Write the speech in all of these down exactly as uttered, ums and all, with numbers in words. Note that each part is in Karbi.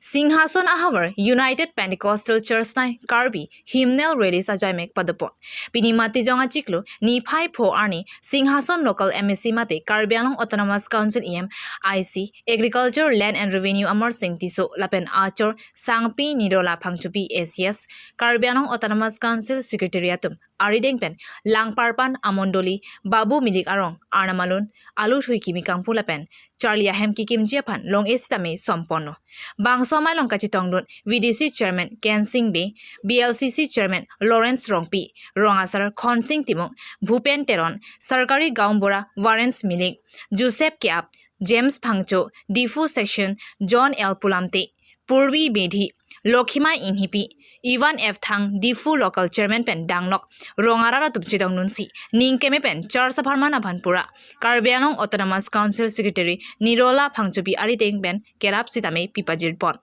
Singhason ahavar United Pentecostal Church nai Karbi hymnal release ajaimek padopon. Pini Matijong achiklo niphai pho arni Singhason local M A C mate Karbi Anglong Autonomous Council E M I C Agriculture, Land and Revenue Amarsing Tisso lapen achor Sangpi Nirola Phangchopi A C S, Karbi Anglong Autonomous Council Secretary atum arideng pen Langparpan amondoli Babu Milik arong arnam alun alu thui kimi kangpu lapen charli ahem kikimji aphan long-e sitame somponlo. Bangso amei along kachetongdun V D C Chairman Kensing Bey, V L C C Chairman Lawrence Rongpi, Rong Asar Khonsing Timung, Bhupen Teron, Sarkari Gaonbura Warrens Milik, Joseph Keap, James Phangcho, Diphu Section John L Pulamte, Purvi Medhi, Lokhimai Inghipi, Ivan F Thang, Diphu Local Chairman pen danglok rong arat atum chetongdunsi ning keme pen charsa pharman aphan pura Karbi Anglong Autonomous Council Secretary Nirola Phangchopi arideng pen kerap sitame pipajirpon.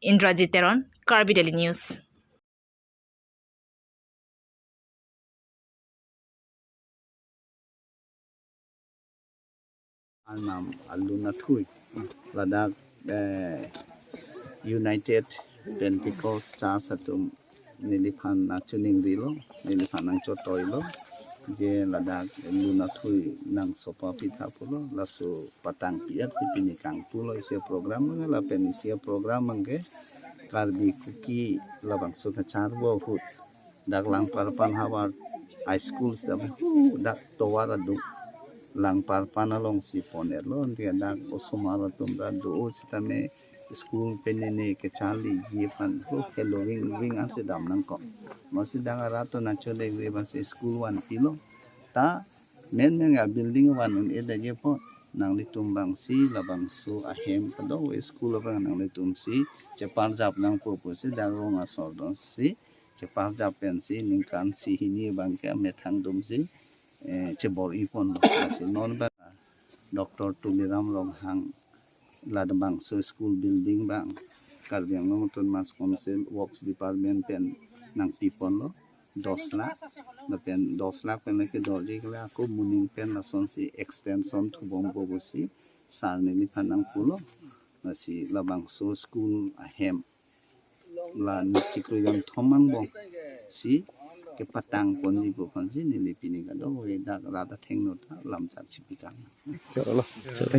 Indrajit Teron, Karbi Daily News. Arnam alun athui ladak, eh, United Pentecost Church atum neliphan nangchoningrilo, neliphan nangchotoilo, je ladak lun athui nangsopa pitha pulo, laso patang pi-et si pini kangpulo isi program, lapen isi program abangke Karbi Kuki labangso kacharbo ahut dak Langparpan havar high school sitame hu dak tovar aduk Langparpan alongsi pon-etlo, anke dak osomar atum ta do sitame school penene kecharliji aphan hu heloving ving ansi dam nangkok. Masi dak arat atum nangchodengri abangsi school vanpilo. Ta menmen a building van un-edetji apot nanglitum abangsi labangso ahem kadokave school abang nanglitumsi cheparjap nangpo pusi dak Rong Asar Dongsi cheparjap pensi ningkan isi hini abangke amethang atumsi, eh, chebor-ipon. Lasi non abang Doctor Tuliram Ronghang labangso school building abang Karbi Anglong Autonomous Council Works Department pen nangpiponlo dos lakh, lapen dos lakh pen lake dorji ke la ako moning pen lasonsi extension thubompo pusi sar neliphan nangpulo. Lasi labangso school ahem la ningkan chiklo jon thom angbong si kepatangponji pu aphansi neli pini kadokave dak rat athengno ta lamchak chipikang. Chalo, chalo.